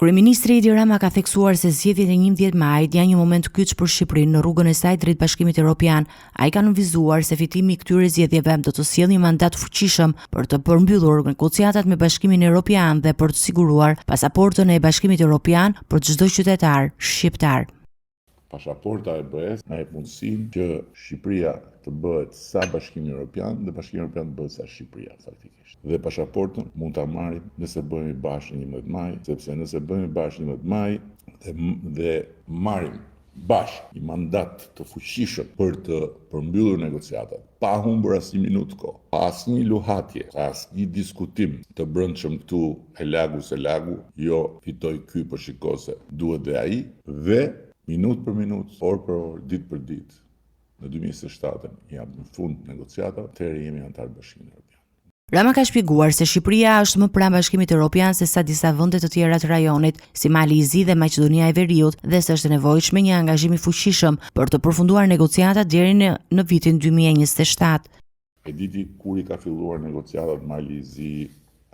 Kryeministri Edi Rama ka theksuar se zgjedhjet e 11 majit janë një moment kyç për Shqipërinë në rrugën e saj drejt Bashkimit Evropian. Ai ka nënvizuar se fitimi i këtyre zgjedhjeve do të sjellë një mandat të fuqishëm për të përmbyllur negociatat me Bashkimin Evropian dhe për të siguruar pasaportën e Bashkimit Evropian për çdo qytetar shqiptar. Pashaporta e BE-së na jep mundësinë që Shqipëria të bëhet sa Bashkimi Evropian dhe Bashkimi Evropian të bëhet sa Shqipëria faktikisht. Dhe pashaportën mund ta marrim nëse bëhemi bashkë në 11 maj, sepse nëse bëhemi bashkë në 11 maj dhe, dhe marrim bashkë një mandat të fuqishëm për të përmbyllur negociatat, pa humbur asnjë minutë kohë, pa asnjë luhatje, pa asnjë diskutim të brendshëm këtu e lagu se lagu, jo fitoi ky po shiko se duhet dhe ai, dhe minutë për minutë, orë për orë, ditë për ditë, në 2027-ën i japim fund negociatave, atëherë jemi anëtar të Bashkimit Evropian. Rama ka shpjeguar se Shqipëria është më pranë Bashkimit Evropian se sa disa vende të tjera të rajonit, si Mali i Zi dhe Maqedonia e Veriut, dhe se është e nevojshme një angazhim i fuqishëm për të përfunduar negociatat deri në, në vitin 2027. E di ti kur i ka filluar negociatat Mali i Zi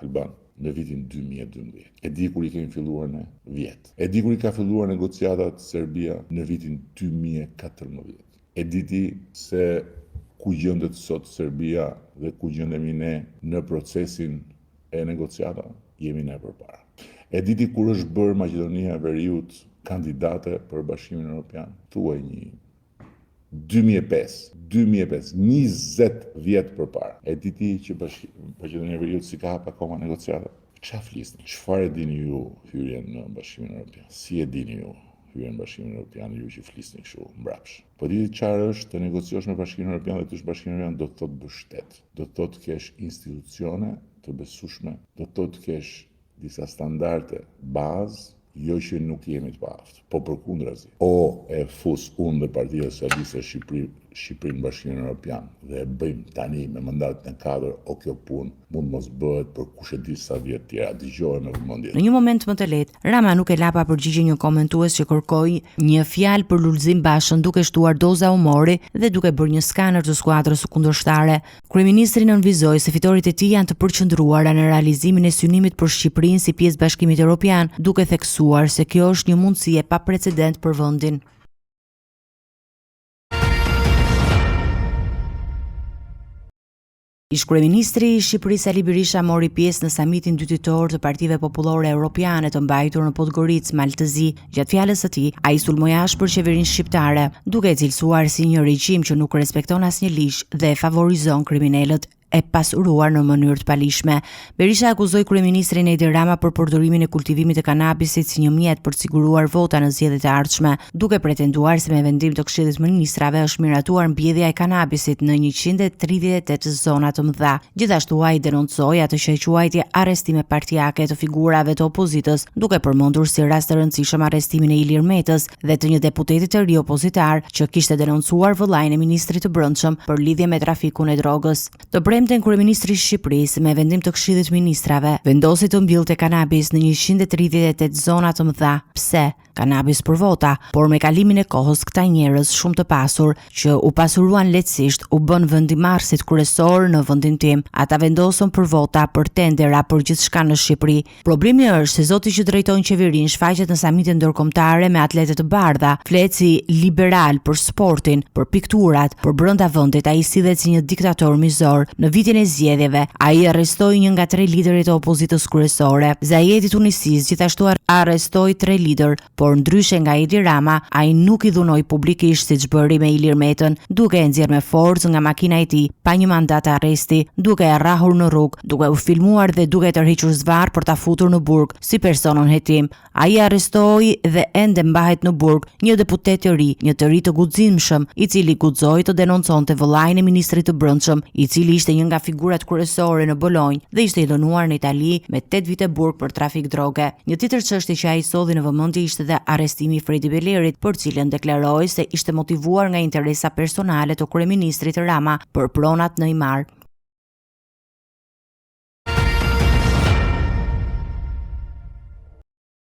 Alban? Në vitin 2012. E di kur i kemi filluar ne? Vjet. E di kur i ka filluar negociatat Serbia? Në vitin 2014. E di ti se ku gjendet sot Serbia dhe ku gjendemi ne në procesin e negociatave? Jemi ne përpara. E di ti kur është bërë Maqedonia e Veriut kandidate për Bashkimin Evropian? Thuaj një 2005, 2005, 20 vjet përpara. E di ti që Maqedonia e Veriut s'i ka hap akoma negociatat? Ça flisni? Çfarë e dini ju hyrjen në Bashkimin Evropian? Si e dini ju hyrjen në Bashkimin Evropian ju që flisni kështu mbrapsh? Po di ti çfarë është të negociosh me Bashkimin Evropian dhe të hysh në Bashkimin Evropian do të thotë bësh shtet. Do të thotë të kesh institucione të besueshme, do të thotë të kesh disa standarde bazë, jo që nuk jemi të paaftë, po përkundrazi. O e fus unë dhe Partia Socialiste Shqipëri, Shqipërinë në Bashkimin Evropian dhe e bëjmë tani me mandatin e katër, o kjo punë mund mos bëhet për kush e di sa vjet tjera. Dëgjoje me vëmendje. Në një moment më të lehtë, Rama nuk e la pa përgjigje një komentues që kërkoi një fjalë për Lulzim Bashën duke shtuar doza humori dhe duke bërë një skaner të skuadrës kundërshtare. Kryeministri nënvizoi se fitoret e tij janë të përqendruara në realizimin e synimit për Shqipërinë si pjesë Bashkimit Evropian, duke theksuar se kjo është një mundësi e paprecedent për vendin. Ish-kryeministri i Shqipërisë Sali Berisha mori pjesë në samitin dyditor të Partive Popullore Europiane të mbajtur në Podgoricë, Mal të Zi. Gjatë fjalës së tij, ai sulmoi ashpër qeverinë shqiptare, duke e cilësuar si një regjim që nuk respekton asnjë ligj dhe favorizon kriminelët e pasuruar në mënyrë të paligjshme. Berisha akuzoi kryeministrin Edi Rama për përdorimin e kultivimit të kanabisit si një mjet për të siguruar vota në zgjedhjet e ardhshme, duke pretenduar se me vendim të Këshillit të Ministrave është miratuar mbjellja e kanabisit në 138 zona të mëdha. Gjithashtu ai denoncoi atë që e quajti arrestime partiake të figurave të opozitës, duke përmendur si rast të rëndësishëm arrestimin e Ilir Metës dhe të një deputeti të ri opozitar që kishte denoncuar vëllain e ministrit të Brendshëm për lidhje me trafikun e drogës. Të premten kryeministri i Shqipërisë, me vendim të Këshillit të Ministrave, vendosi të mbillte kanabis në 138 zona të mëdha. Pse? Kanabis për vota, por me kalimin e kohës këta njerëz shumë të pasur që u pasuruan lehtësisht u bënë vendimmarrësit kryesorë në vendin tim. Ata vendosën për vota, për tendera, për gjithçka në Shqipëri. Problemi është se zoti që drejton qeverinë shfaqet në samite ndërkombëtare me atlete të bardha, flet si liberal për sportin, për pikturat, por brenda vendit ai sillet si një diktator mizor. Në vitin e zgjedhjeve, ai arrestoi një nga tre liderët e opozitës kryesore. Zaiedi i Tunisisë gjithashtu arrestoi tre liderë, por ndryshe nga Edi Rama, ai nuk i dhunoi publikisht siç bëri me Ilir Metën, duke e nxjerrë me forcë nga makina e tij pa një mandat arresti, duke e rrahur në rrugë, duke u filmuar dhe duke e tërhequr zvarrë për ta futur në burg si person nën hetim. Ai arrestoi dhe ende mbahet në burg një deputet të ri, një të ri të guximshëm, i cili guxoi të denonconte vëllain e ministrit të Brendshëm, i cili ishte një nga figurat kryesore në Bolonjë dhe ishte i dënuar në Itali me 8 vite burg për trafik droge. Një tjetër çështje që ai solli në vëmendje ishte dhe arrestimi i Fredi Belerit, për të cilën deklaroi se ishte motivuar nga interesa personale të kryeministrit Rama për pronat në Himarë.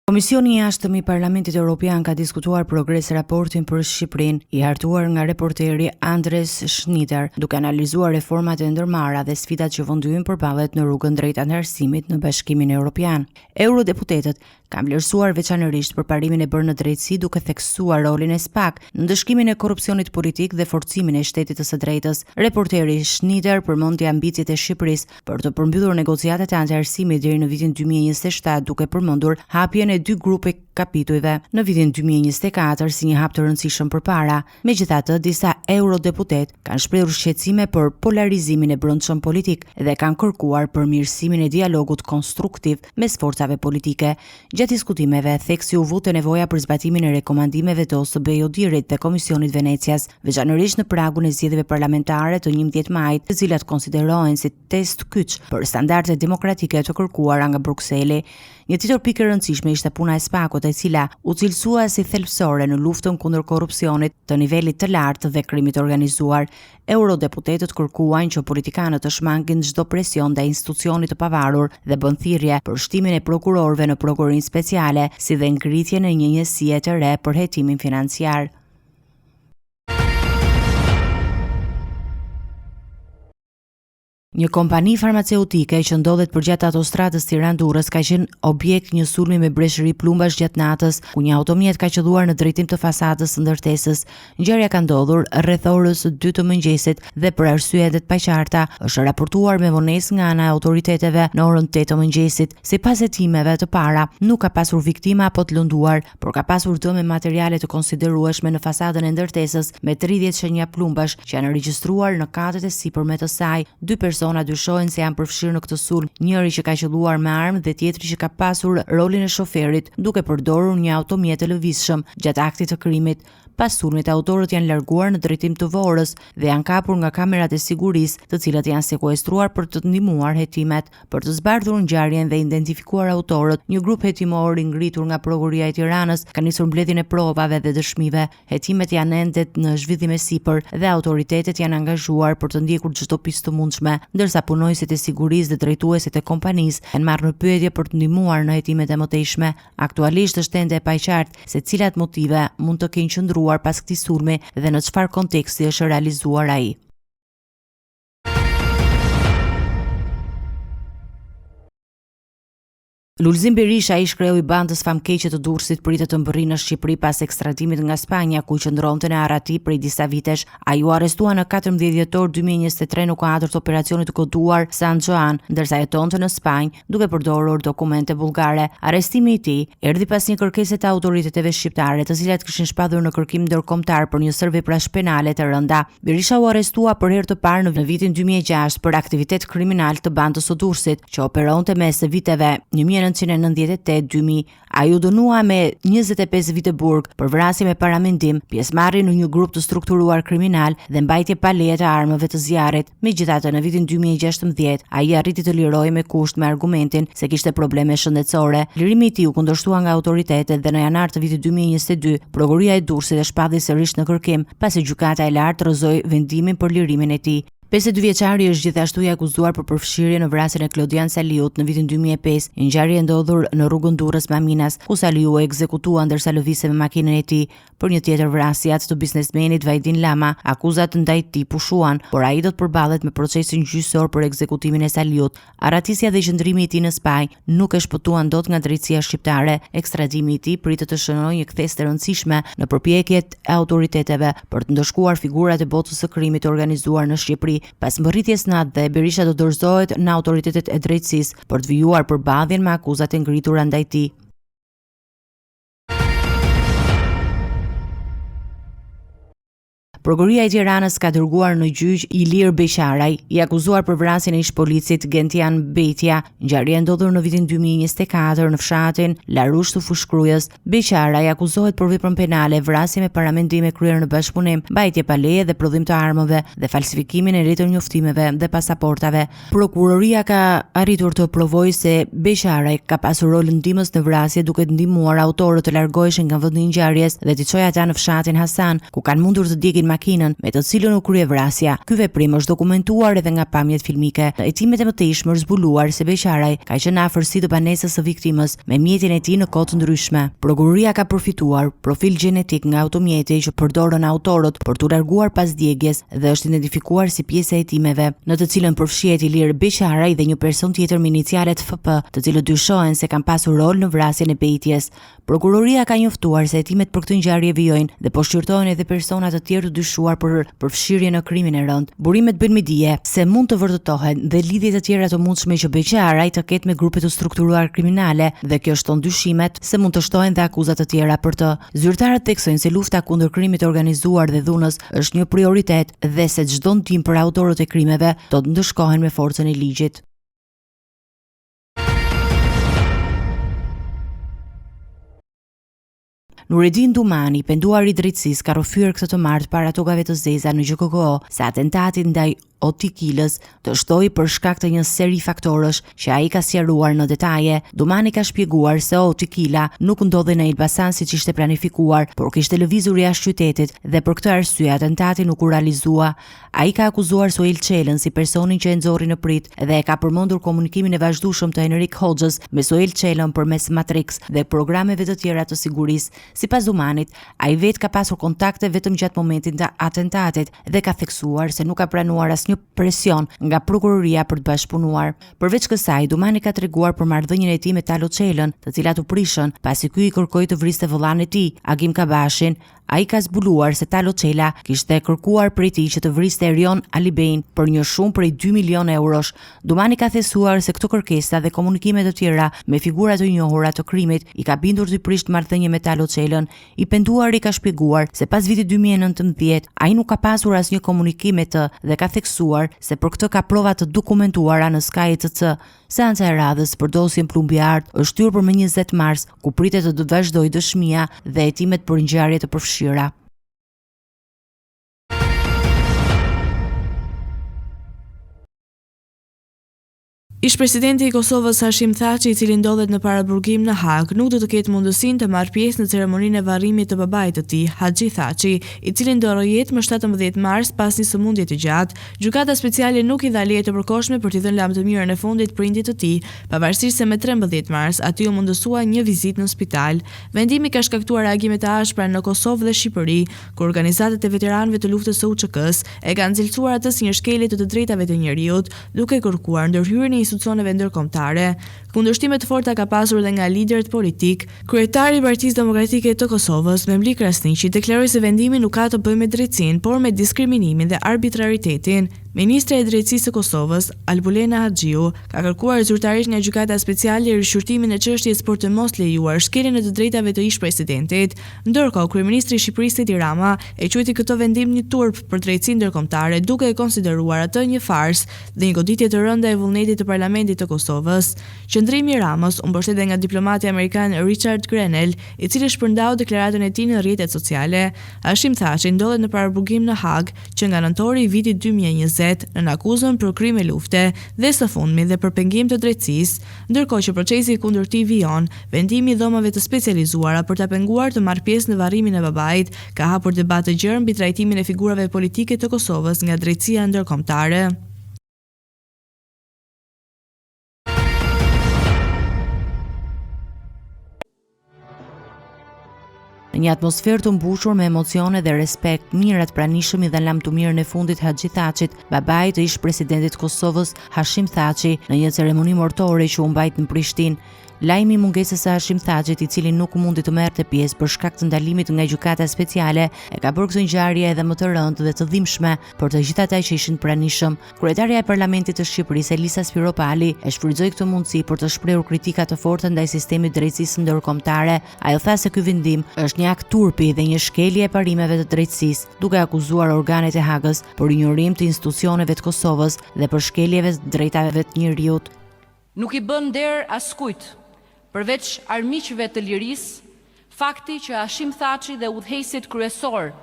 Komisioni i Jashtëm i Parlamentit Europian ka diskutuar progres raportin për Shqipërinë, i hartuar nga reporteri Andres Schnider, duke analizuar reformat e ndërmarra dhe sfidat që vendi ynë përballet në rrugën drejt anëtarësimit në Bashkimin Europian. Eurodeputetët. Kanë vlerësuar veçanërisht përparimin e bërë në drejtësi duke theksuar rolin e SPAK në ndëshkimin e korrupsionit politik dhe forcimin e shtetit të së drejtës. Reporteri Schnider përmendi ambiciet e Shqipërisë për të përmbyllur negociatat e anëtarësimit deri në vitin 2027 duke përmendur hapjen e dy grupe kapitujve në vitin 2024 si një hap të rëndësishëm përpara. Megjithatë, disa eurodeputetë kanë shprehur shqetësime për polarizimin e brendshëm politik dhe kanë kërkuar përmirësimin e dialogut konstruktiv mes forcave politike. Gjatë diskutimeve, theksi u vu te nevoja për zbatimin e rekomandimeve të OSBE-ODIHR-it dhe Komisionit Venecias, veçanërisht në pragun e zgjedhjeve parlamentare të 11 majit, të cilat konsiderohen si test kyç për standardet demokratike të kërkuara nga Brukseli. Një tjetër pikë e rëndësishme ishte puna e SPAK-ut, e cila u cilësua si thelbësore në luftën kundër korrupsionit të nivelit të lartë dhe krimit të organizuar. Eurodeputetët kërkuan që politikanët të shmangin çdo presion ndaj institucionit të pavarur dhe bënë thirrje për shtimin e prokurorëve në Prokurorinë Speciale, si dhe ngritjen e një njësie të re për hetimin financiar. Një kompani farmaceutike që ndodhet përgjatë autostradës Tiranë-Durrës ka qenë objekt një sulmi me breshëri plumbash gjatë natës, ku një automjet ka qëlluar në drejtim të fasadës së ndërtesës. Ngjarja ka ndodhur rreth orës 2 të mëngjesit dhe për arsye ende të paqarta është raportuar me vonesë nga ana e autoriteteve në orën 8 të mëngjesit. Sipas hetimeve të para, nuk ka pasur viktima apo të lënduar, por ka pasur dëme materiale të konsiderueshme në fasadën e ndërtesës me 30 shenja plumbash që janë regjistruar në katet e sipërme të saj. Dy persona dyshohen se janë përfshirë në këtë sulm, njëri që ka qëlluar me armë dhe tjetri që ka pasur rolin e shoferit, duke përdorur një automjet të lëvizshëm gjatë aktit të krimit. Pas sulmit, autorët janë larguar në drejtim të Vorës dhe janë kapur nga kamerat e sigurisë, të cilat janë sekuestruar për të ndihmuar hetimet. Për të zbardhur ngjarjen dhe identifikuar autorët, një grup hetimor i ngritur nga Prokuroria e Tiranës ka nisur mbledhjen e provave dhe dëshmive. Hetimet janë ende në zhvillim e sipër dhe autoritetet janë angazhuar për të ndjekur çdo pistë të mundshme, ndërsa punonjësit e sigurisë dhe drejtuesit e kompanisë janë marrë në pyetje për të ndihmuar në hetimet e mëtejshme. Aktualisht është ende e paqartë se cilat motive mund të kenë qëndruar pas këtij sulmi dhe në çfarë konteksti është realizuar ai. Lulzim Berisha, ish-kreu i bandës famkeqe të Durrësit, pritet të mbërrijë në Shqipëri pas ekstradimit nga Spanja, ku qëndronte në arrati prej disa vitesh. Ai u arrestua në 14 dhjetor 2023 në kuadër të operacionit të koduar San Joan, ndërsa jetonte në Spanjë, duke përdorur dokumente bullgare. Arrestimi i tij erdhi pas një kërkese të autoriteteve shqiptare, të cilat kishin shpallur në kërkim ndërkombëtar për një sërë veprash penale të rënda. Berisha u arrestua për herë të parë në vitin 2006 për aktivitet kriminal të bandës së Durrësit, që operonte mes viteve 1998-2000. Ai u dënua me 25 vite burg për vrasje me paramendim, pjesëmarrje në një grup të strukturuar kriminal dhe mbajtje pa leje të armëve të zjarrit. Megjithatë, në vitin 2016, ai arriti të lirohej me kusht me argumentin se kishte probleme shëndetësore. Lirimi i tij u kundërshtua nga autoritetet dhe në janar të vitit 2022, Prokuroria e Durrësit e shpalli sërish në kërkim, pasi Gjykata e Lartë rrëzoi vendimin për lirimin e tij. 52 vjeçari është gjithashtu i akuzuar për përfshirje në vrasjen e Klodian Saliut në vitin 2005, një ngjarje e ndodhur në rrugën Durrës-Maminas, ku Saliu u ekzekutua ndërsa lëvizte me makinën e tij. Për një tjetër vrasje, atë të biznesmenit Vajdin Lama, akuzat ndaj tij pushuan, por ai do të përballet me procesin gjyqësor për ekzekutimin e Saliut. Arratisja dhe qëndrimi i tij në Spanjë nuk e shpëtuan dot nga drejtësia shqiptare. Ekstradimi i tij pritet të shënojë një kthesë të rëndësishme në përpjekjet e autoriteteve për të ndëshkuar figurat e botës së krimit të organizuar në Shqipëri. Pas mbërritjes në atdhe, Berisha do të dorëzohet në autoritetet e drejtësisë për të vijuar përballjen me akuzat e ngritura ndaj tij. Prokuroria e Tiranës ka dërguar në gjyq Ilir Beqaraj, i akuzuar për vrasjen e ish-policit Gentian Bejtja, ngjarje e ndodhur në vitin 2024 në fshatin Larush të Fushë-Krujës. Beqaraj akuzohet për veprën penale vrasje me paramendim e kryer në bashkëpunim, mbajtje pa leje dhe prodhim të armëve dhe falsifikimin e letërnjoftimeve dhe pasaportave. Prokuroria ka arritur të provojë se Beqaraj ka pasur rol ndihmës në vrasje duke ndihmuar autorët të largoheshin nga vendi i ngjarjes dhe t'i çojë ata në fshatin Hasan, ku kanë mundur të djegin makinën. makinën me të cilën u krye vrasja. Ky veprim është dokumentuar edhe nga pamjet filmike. Në hetimet e mëtejshme është zbuluar se Beqaraj ka qenë në afërsi të banesës së viktimës me mjetin e tij në kohë të ndryshme. Prokuroria ka përfituar profil gjenetik nga automjeti që përdorën autorët për t'u larguar pas djegies dhe është identifikuar si pjesë e hetimeve, në të cilën përfshihet Ilir Beqaraj dhe një person tjetër me inicialet FP, të cilët dyshohen se kanë pasur rol në vrasjen e Bejtjes. Prokuroria ka njoftuar se hetimet për këtë ngjarje vijojnë dhe po shqyrtohen edhe persona të tjerë të dyshuar për përfshirje në krimin e rëndë. Burimet bëjnë me dije se mund të vërtetohen dhe lidhje të tjera të mundshme që Beqaraj të ketë me grupe të strukturuar kriminale dhe kjo shton dyshimet se mund të shtohen dhe akuza të tjera për të. Zyrtarët theksojnë se lufta kundër krimit të organizuar dhe dhunës është një prioritet dhe se çdo ndihmë për autorët e krimeve do të ndëshkohen me forcën e ligjit. Nuredin Dumani, i penduari i drejtësisë, ka rrëfyer këtë të martë para togave të zeza në GJKKO se atentati ndaj Oti Kilës dështoi për shkak të një seri faktorësh që ai ka sqaruar në detaje. Dumani ka shpjeguar se Oti Kila nuk ndodhej në Elbasan siç ishte planifikuar, por kishte lëvizur jashtë qytetit dhe për këtë arsye atentati nuk u realizua. Ai ka akuzuar Suel Çelën si personin që e nxorri në pritë dhe e ka përmendur komunikimin e vazhdueshëm të Henrik Hoxhës me Suel Çelën përmes Matrix dhe programeve të tjera të sigurisë. Sipas Dumanit, ai vetë ka pasur kontakte vetëm gjatë momentit të atentatit dhe ka theksuar se nuk ka pranuar asnjë presion nga prokuroria për të bashkëpunuar. Përveç kësaj, Dumani ka treguar për marrëdhënien e tij me Talo Çelën, të cilat u prishën, pasi ky i kërkoi të vriste vëllanë e tij, Agim Kabashin, Ai ka zbuluar se Talo Çela kishte kërkuar prej tij që të vriste Erion Alibejn për një shumë prej 2 milionë eurosh. Dumani ka theksuar se këto kërkesa dhe komunikime të tjera me figura të njohura të krimit i ka bindur të prishë marrëdhënie me Talo Çelën. I penduari ka shpjeguar se pas vitit 2019 ai nuk ka pasur asnjë komunikim me të dhe ka theksuar se për këtë ka prova të dokumentuara në Sky ECC. Seanca e radhës për dosjen Plumbi i Artë është shtyrë për më 20 mars, ku pritet të vazhdojë dëshmia dhe hetimet për ngjarje të përfshira. Ish-presidenti i Kosovës Hashim Thaçi, i cili ndodhet në paraburgim në Hagë, nuk do të ketë mundësinë të marrë pjesë në ceremoninë e varrimit të babait të tij, Haxhi Thaçi, i cili ndërroi jetë më 17 mars pas një sëmundje të gjatë. Gjykata Speciale nuk i dha leje të përkohshme për t'i dhënë lamtumirën e fundit prindit të tij, pavarësisht se me 13 mars atij iu mundësua një vizitë në spital. Vendimi ka shkaktuar reagime të ashpra në Kosovë dhe Shqipëri, ku organizatat e veteranëve të luftës së UÇK-së e kanë cilësuar atë si një shkelje të të drejtave të njeriut, duke kërkuar ndërhyrjen e institucioneve ndërkombëtare. Kundërshtime të forta ka pasur edhe nga liderët politikë. Kryetari i Partisë Demokratike të Kosovës, Memli Krasniqi, deklaroi se vendimi nuk ka të bëjë me drejtësinë, por me diskriminimin dhe arbitraritetin. Ministrja e Drejtësisë së Kosovës, Albulena Haxhiu, ka kërkuar zyrtarisht nga Gjykata Speciale rishqyrtimin e çështjes për të mos lejuar shkeljen e të drejtave të ish-presidentit. Ndërkohë, kryeministri i Shqipërisë Edi Rama, e quajti këtë vendim një turp për drejtësinë ndërkombëtare, duke e konsideruar atë një farsë dhe një goditje të rëndë e vullnetit të Parlamentit të Kosovës. Qëndrimi i Ramës u mbështet edhe nga diplomati amerikan Richard Grenell, i cili shpërndau deklaratën e tij në rrjetet sociale. Hashim Thaçi ndodhet në paraburgim në Hagë që nga nëntori i vitit 2020, nën akuzën për krime lufte dhe së fundmi dhe për pengim të drejtësisë. Ndërkohë që procesi kundër tij vijon, vendimi i Dhomave të Specializuara për ta penguar të marrë pjesë në varrimin e babait, ka hapur debat të gjerë mbi trajtimin e figurave politike të Kosovës nga drejtësia ndërkombëtare. Në një atmosferë të mbushur me emocione dhe respekt, mijëra të pranishëm i dhanë lamtumirën e fundit Haxhi Thaçit, babait të ish-presidentit të Kosovës, Hashim Thaçi, në një ceremoni mortore që u mbajt në Prishtinë. Lajmi i mungesës së Hashim Thaçit, i cili nuk mundi të merrte pjesë për shkak të ndalimit nga gjykata speciale, e ka bërë këtë ngjarje edhe më të rëndë dhe të dhimbshme për të gjithë ata që ishin të pranishëm. Kryetarja e Parlamentit të Shqipërisë, Elisa Spiropali, e shfrytëzoi këtë mundësi për të shprehur kritika të forta ndaj sistemit të drejtësisë ndërkombëtare. Ajo tha se ky vendim është një akt turpi dhe një shkelje e parimeve të drejtësisë, duke akuzuar organet e Hagës për injorim të institucioneve të Kosovës dhe për shkeljeve të drejtave të njeriut. Nuk i bën nder askujt, përveç armiqve të lirisë, fakti që Hashim Thaçi dhe udhëheqësit kryesorë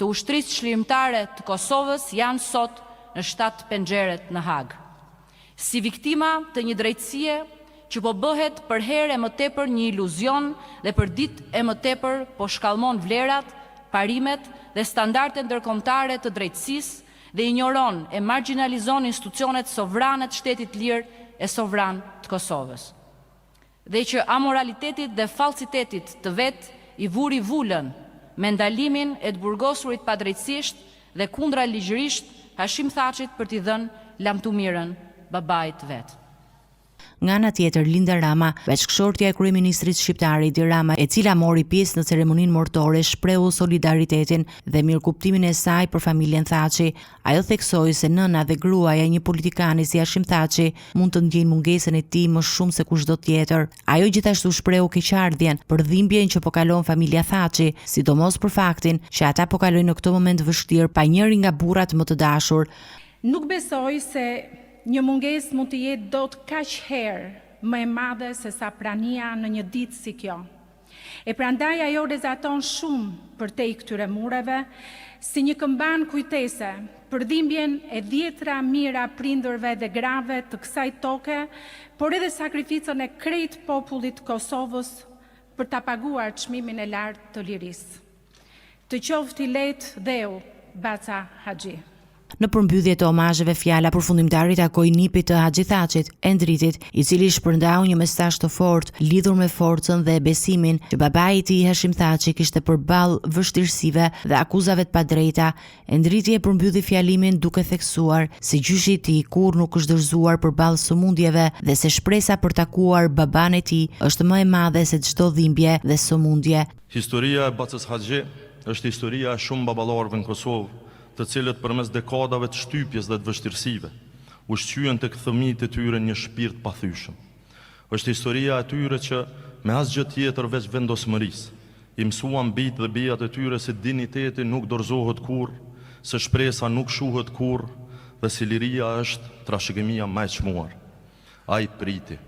të Ushtrisë Çlirimtare të Kosovës janë sot në shtatë penxheret në Hagë. Si viktima të një drejtësie që po bëhet përherë e më tepër një iluzion dhe për ditë e më tepër po shkallmon vlerat parimet dhe standardet ndërkombëtare të drejtësisë dhe injoron e margjinalizon institucionet sovrane të shtetit të lirë e sovran të Kosovës. Dhe që amoralitetit dhe fallcitetit të vet i vuri vulën me ndalimin e të burgosurit padrejtësisht dhe kundraligjërisht Hashim Thaçit për t'i dhënë lamtumirën babait të vet. Nga ana tjetër, Linda Rama, bashkëshortja e kryeministrit shqiptar Edi Rama, e cila mori pjesë në ceremoninë mortore, shprehu solidaritetin dhe mirëkuptimin e saj për familjen Thaçi. Ajo theksoi se nëna dhe gruaja e një politikani si Hashim Thaçi mund të ndjejnë mungesën e tij më shumë se kushdo tjetër. Ajo gjithashtu shprehu keqardhjen për dhimbjen që po kalon familja Thaçi, sidomos për faktin që ata po kalojnë në këtë moment të vështirë pa njërin nga burrat më të dashur. Nuk besoj se Një mungesë mund të jetë dot kaq herë më e madhe sesa prania në një ditë si kjo. E prandaj ajo rrezaton shumë përtej këtyre mureve, si një këmbanë kujtese për dhimbjen e dhjetëra mijëra prindërve dhe grave të kësaj toke, por edhe sakrificën e krejt popullit të Kosovës për ta paguar çmimin e lartë të lirisë. Të qoftë i lehtë dheu, baca Haxhi. Në përmbyllje të omazheve fjala përfundimtare i takoi nipit të Haxhi Thaçit, Endritit, i cili shpërndau një mesazh të fortë lidhur me forcën dhe besimin që babai i tij Hashim Thaçi kishte përballë vështirësive dhe akuzave të padrejta. Endriti e përmbylli fjalimin duke theksuar se gjyshi i tij kurrë nuk është dorëzuar përballë sëmundjeve dhe se shpresa për takuar babanë e tij është më e madhe se çdo dhimbje dhe sëmundje. Historia e Bacës Haxhi është historia e shumë baballarëve në Kosovë, të cilët përmes dekadave të shtypjes dhe të vështirësive, ushqyen tek fëmijët e tyre një shpirt të pathyeshëm. Është historia e tyre që, me asgjë tjetër veç vendosmërisë, i mësuan bijtë dhe bijat e tyre se dinjiteti nuk dorëzohet kurrë, se shpresa nuk shuhet kurrë dhe se liria është trashëgimia më e çmuar. Ai priti.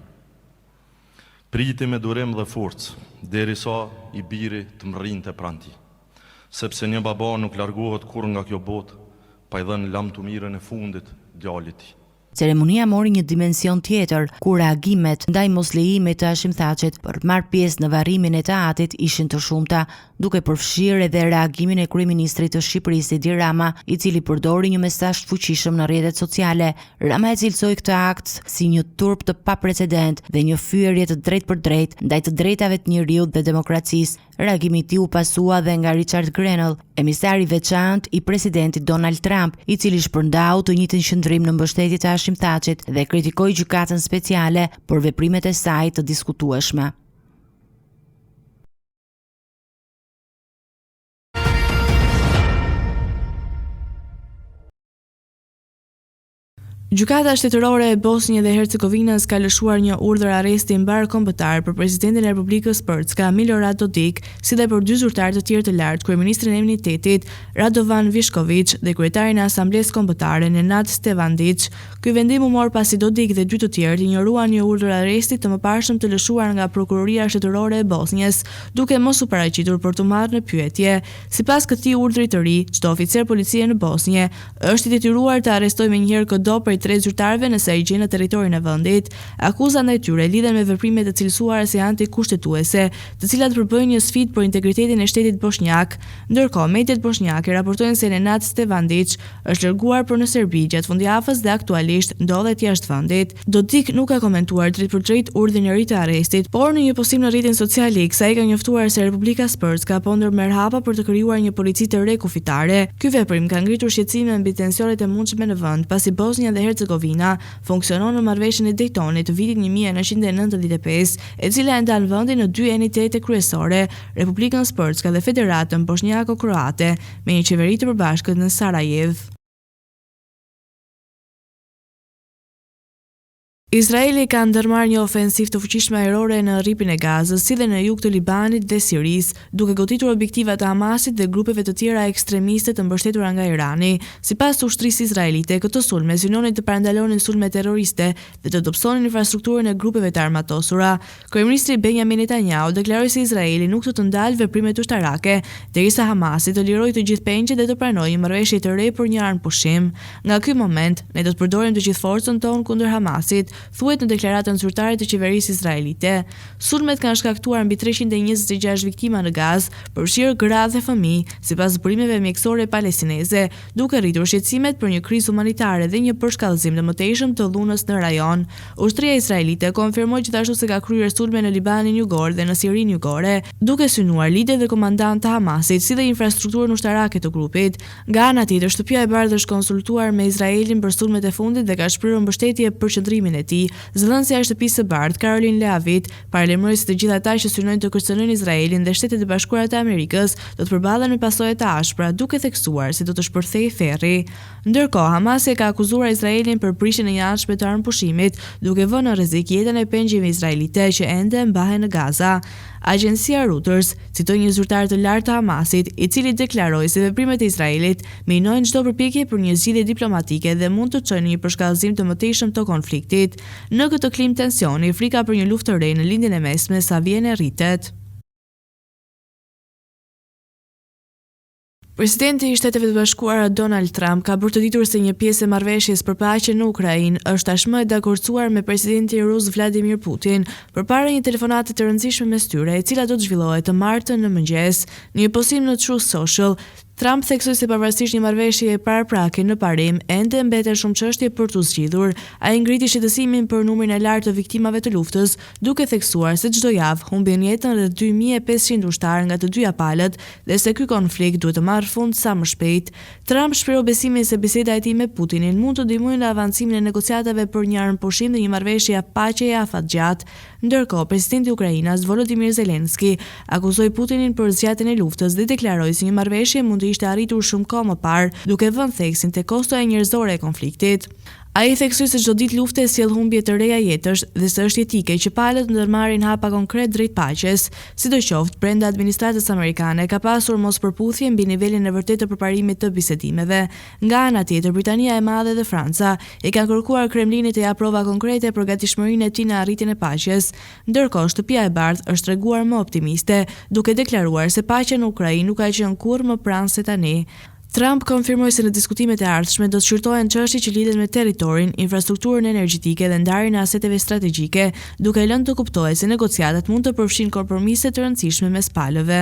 Priti me durim dhe forcë, derisa i biri të mrrinte pranë tij. Sepse një baba nuk largohet kurrë nga kjo botë, pa i dhënë lamtumirën e fundit djalit tij. Ceremonia mori një dimension tjetër, ku reagimet ndaj moslejimit të Hashim Thaçit për të marrë pjesë në varrimin e të atit ishin të shumta, duke përfshirë edhe reagimin e kryeministrit të Shqipërisë, Edi Rama, i cili përdori një mesazh të fuqishëm në rrjetet sociale. Rama e cilësoi këtë akt si një turp të paprecedent dhe një fyerje të drejtpërdrejtë ndaj të drejtave të njeriut dhe demokracisë. Reagimi i tij u pasua dhe nga Richard Grenell, emisari i veçantë i presidentit Donald Trump, i cili shpërndau të njëjtin qëndrim në mbështetje të Hashim Thaçit dhe kritikoi Gjykatën Speciale për veprimet e saj të diskutueshme. Gjykata Shtetërore e Bosnjë dhe Hercegovinës ka lëshuar një urdhër arresti mbarëkombëtar për presidentin e Republikës Srpska, Milorad Dodik, si dhe për dy zyrtarë të tjerë të lartë, kryeministrin e entitetit, Radovan Vishkoviq dhe kryetarin e Asamblesë Kombëtare, Nenad Stevandiq. Ky vendim u mor pasi Dodik dhe dy të tjerët injoruan një urdhër arresti të mëparshëm të lëshuar nga Prokuroria Shtetërore e Bosnjës, duke mos u paraqitur për t'u marrë në pyetje. Sipas këtij urdhri të ri, çdo oficer policie në Bosnje Është i detyruar të arrestojë menjëherë këdo prej tre zyrtarëve nëse ai gjen në territorin e vendit. Akuzat ndaj tyre lidhen me veprime të cilësuara si antikushtetuese, të cilat përbëjnë një sfidë për integritetin e shtetit boshnjak. Ndërkohë, mediat boshnjake raportojnë se Nenad Stevandiq është larguar për në Serbi gjatë fundjavës dhe aktualisht ndodhet jashtë vendit. Dodik nuk ka komentuar drejtpërdrejt urdhrin e ri të arrestit, por në një postim në rrjetin social X, ai ka njoftuar se Republika Srpska po ndërmerr hapa për të krijuar një polici të re kufitare. Ky veprim ka ngritur shqetësime mbi tensionet e mundshme në vend, pasi Bosnja dhe Hercegovina funksionon në Marrëveshjen e Dejtonit të vitit 1995, e cila e ndan vendin në dy entitete kryesore, Republikën Srpska dhe Federatën Boshnjako-Kroate, me një qeveri të përbashkët në Sarajevë. Izraeli ka ndërmarrë një ofensivë të fuqishme ajrore në Rripin e Gazës, si dhe në jug të Libanit dhe Sirisë, duke goditur objektiva të Hamasit dhe grupeve të tjera ekstremiste të mbështetura nga Irani. Sipas ushtrisë izraelite, këto sulme synonin të parandalonin sulme terroriste dhe të dobësonin infrastrukturën e grupeve të armatosura. Kryeministri Benjamin Netanyahu deklaroi se Izraeli nuk do të ndalë veprimet ushtarake derisa Hamasi të lirojë të gjithë pengjet dhe të pranojë një marrëveshje të re për një armëpushim. Nga ky moment, ne do të përdorim të gjithë forcën tonë kundër Hamasit. Thuhet në deklaratën zyrtare të qeverisë izraelite. Sulmet kanë shkaktuar mbi 326 viktima në Gazë, përfshirë gra dhe fëmijë, sipas burimeve mjekësore palestineze, duke rritur shqetësimet për një krizë humanitare dhe një përshkallëzim të mëtejshëm të dhunës në rajon. Ushtria izraelite konfirmoi gjithashtu se ka kryer sulme në Libanin jugor dhe në Sirinë jugore, duke synuar liderë dhe komandantë të Hamasit, si dhe infrastrukturën ushtarake të grupit. Nga ana tjetër, Shtëpia e Bardhë është konsultuar me Izraelin për sulmet e fundit dhe ka shprehur mbështetje për qëndrimin e tij. Zëdhënësja e Shtëpisë së Bardhë, Karoline Leavitt, paralajmëroi se të gjithë ata që synojnë të kërcënojnë Izraelin dhe Shtetet e Bashkuara të Amerikës do të përballen me pasoja të ashpra, duke theksuar se do të shpërthejë ferri. Ndërkohë, Hamasi e ka akuzuar Izraelin për prishjen e njëanshme të armëpushimit, duke vënë në rrezik jetën e pengjeve izraelite që ende mbahen në Gaza. Agjencia Reuters citoi një zyrtar të lartë të Hamasit, i cili deklaroi se veprimet e Izraelit minojnë çdo përpjekje për një zgjidhje diplomatike dhe mund të çojnë në një përshkallëzim të mëtejshëm të konfliktit. Në këtë klimë tensioni, frika për një luftë të re në Lindjen e Mesme sa vjen e rritet. Presidenti i Shteteve të Bashkuara Donald Trump ka bërë të ditur se një pjesë e marrëveshjes për paqe në Ukrainë është tashmë e dakordësuar me presidentin rus Vladimir Putin, përpara një telefonate të rëndësishme mes tyre, e cila do të zhvillohet të martën në mëngjes. Në një postim në Truth Social, Trump theksoi se pavarësisht një marrëveshjeje paraprake në parim, ende mbeten shumë çështje për t'u zgjidhur. Ai ngriti shqetësimin për numrin e lartë të viktimave të luftës, duke theksuar se çdo javë humbin jetën rreth 2500 ushtarë nga të dyja palët dhe se ky konflikt duhet të marrë fund sa më shpejt. Trump shprehu besimin se biseda e tij me Putinin mund të ndihmojë në avancimin e negociatave për një armëpushim dhe një marrëveshje paqeje afatgjatë. Ndërkohë, presidenti ukrainas Volodymyr Zelensky akuzoi Putinin për zgjatjen e luftës dhe deklaroi se një marrëveshje mund të ishte arritur shumë kohë më parë, duke vënë theksin te kostoja njerëzore e konfliktit. Ai theksoi se çdo ditë lufte sjell humbje të reja jetësh dhe se është jetike që palët të ndërmarrin hapa konkretë drejt paqes. Sidoqoftë, brenda administratës amerikane ka pasur mospërputhje mbi nivelin e vërtetë të përparimit të bisedimeve. Nga ana tjetër, Britania e Madhe dhe Franca i kanë kërkuar Kremlinit të japë prova konkrete për gatishmërinë e tij në arritjen e paqes. Ndërkohë, Shtëpia e Bardhë është treguar më optimiste, duke deklaruar se paqja në Ukrainë nuk ka qenë kurrë më pranë se tani. Trump konfirmoi se në diskutimet e ardhshme do të shqyrtohen çështje që lidhen me territorin, infrastrukturën energjetike dhe ndarjen e aseteve strategjike, duke lënë të kuptohet se negociatat mund të përfshijnë kompromise të rëndësishme mes palëve.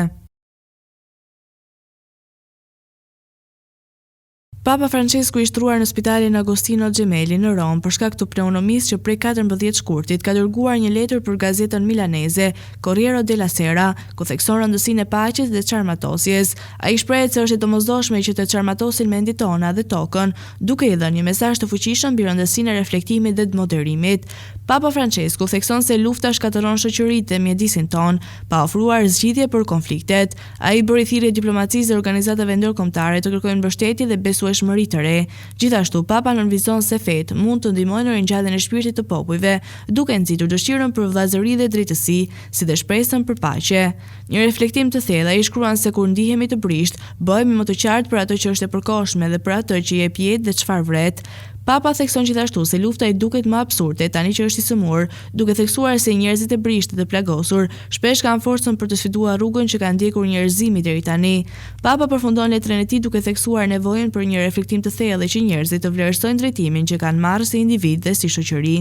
Papa Françesku i shtruar në spitalin Agostino Gemelli në Romë për shkak të pneumonisë që prej 14 shkurtit ka dërguar një letër për gazetën milaneze Corriere della Sera, ku thekson rëndësinë e paqes dhe çarmatosjes. Ai shprehet se është e domosdoshme që të çarmatosin mendjet tona dhe tokën, duke i dhënë një mesazh të fuqishëm mbi rëndësinë e reflektimit dhe moderimit. Papa Françesku thekson se lufta shkatërron shoqëritë dhe mjedisin tonë, pa ofruar zgjidhje për konfliktet. Ai i bëri thirrje diplomacisë dhe organizatave ndërkombëtare të kërkojnë mbështetje dhe besueshmëri të re. Gjithashtu, Papa nënvizon se fetë mund të ndihmojnë në ringjalljen e shpirtit të popujve, duke nxitur dëshirën për vëllazëri dhe drejtësi, si dhe shpresën për paqe. Një reflektim të thellë, ai shkruan se kur ndihemi të brishtë, bëhemi më të qartë për atë që është e përkohshme dhe për atë që jep jetë dhe çfarë vret. Papa thekson gjithashtu se lufta i duket më absurde tani që është i sëmurë, duke theksuar se njerëzit e brishtë dhe të plagosur shpesh kanë forcën për të sfiduar rrugën që ka ndjekur njerëzimi deri tani. Papa përfundon letrën e tij duke theksuar nevojën për një reflektim të thellë dhe që njerëzit të vlerësojnë drejtimin që kanë marrë si individë dhe si shoqëri.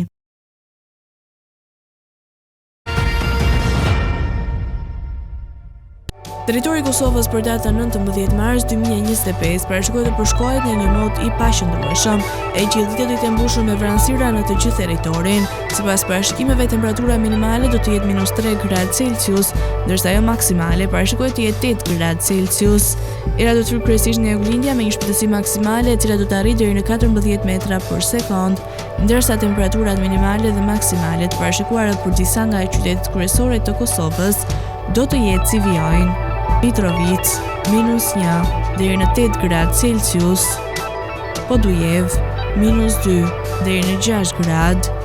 Territori i Kosovës për datën 19 mars 2025 parashikohet të përshkohet nga një mot i paqëndrueshëm. E gjithë dita do të jetë e mbushur me vranësira në të gjithë territorin. Sipas parashikimeve, temperatura minimale do të jetë minus 3 gradë Celsius, ndërsa ajo maksimale parashikohet të jetë 8 gradë Celsius. Era do të fryjë kryesisht nga juglindja me një shpejtësi maksimale e cila do të arrijë deri në 14 metra për sekondë. Ndërsa temperaturat minimale dhe maksimale të parashikuara për disa nga qytetet kryesore të Kosovës do të jetë si vijojnë. Mitrovicë, minus 1 deri në 8 gradë Celsius, Podujevë, minus 2 deri në 6 gradë,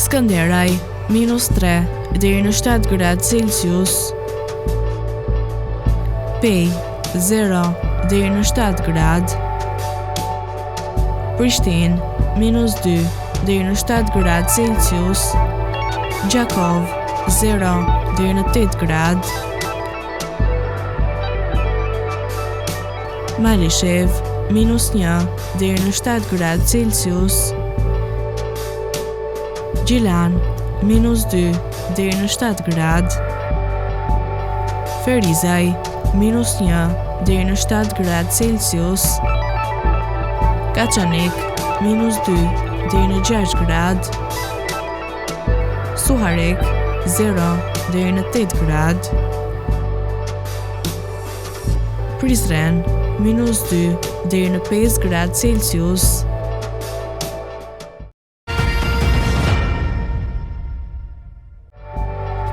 Skënderaj, minus 3 deri në 7 gradë Celsius, Pejë, 0 deri në 7 gradë, Prishtinë, minus 2 deri në 7 gradë Celsius, Gjakovë, 0 deri në 8 gradë, Malishevë, minus 1 deri në 7 gradë Celsius. Gjilan, minus 2 deri në 7 gradë. Ferizaj, minus 1 deri në 7 gradë Celsius. Kaçanik, minus 2 deri në 6 gradë. Suharekë, 0 deri në 8 gradë. Prizren, minus 2 deri në 5 gradë Celsius.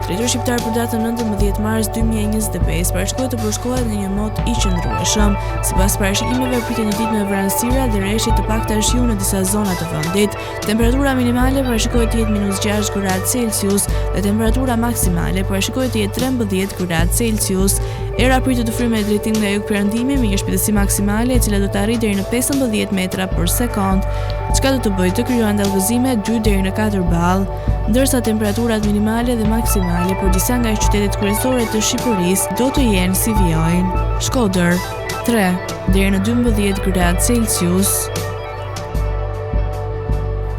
Tregu shqiptar për datën 19 mars 2025 parashikohet të përshkohet në një mot i qëndrueshëm. Sipas parashikimeve pritet një ditë me vranësira dhe reshje të pakta shiu në disa zona të vendit. Temperatura minimale parashikohet të jetë minus 6 gradë Celsius dhe temperatura maksimale parashikohet të jetë 13 gradë Celsius. Era pritet të fryjë me drejtim nga jugperëndimi me një shpejtësi maksimale e cila do të arrijë deri në 15 metra për sekondë, çka do të bëjë të krijohen dallgëzime 2 deri në 4 ballë, ndërsa temperaturat minimale dhe maksimale për disa nga qytetet kryesore të Shqipërisë do të jenë si vijojnë. Shkodër, 3 deri në 12 gradë Celsius.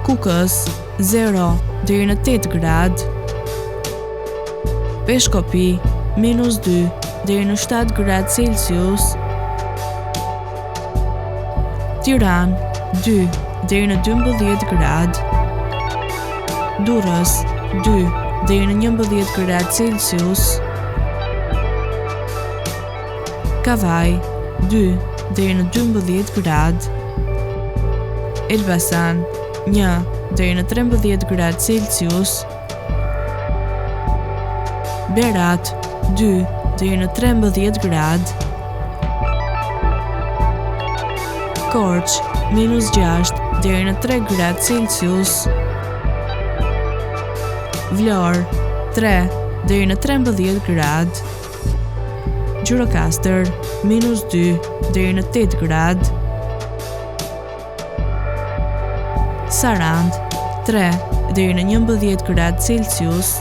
Kukës, 0 deri në 8 gradë. Peshkopi, minus 2 deri në 7 gradë Celsius. Tiranë, 2 deri në 12 gradë. Durrës, 2 deri në 11 gradë Celsius. Kavajë, 2 deri në 12 gradë. Elbasan, 1 deri në 13 gradë Celsius. Berat, 2 deri në 13 gradë. Korçë, minus 6 deri në 3 gradë Celsius. Vlorë, 3 deri në 13 gradë. Gjirokastër, minus 2 deri në 8 gradë. Sarandë, 3 deri në 11 gradë Celsius.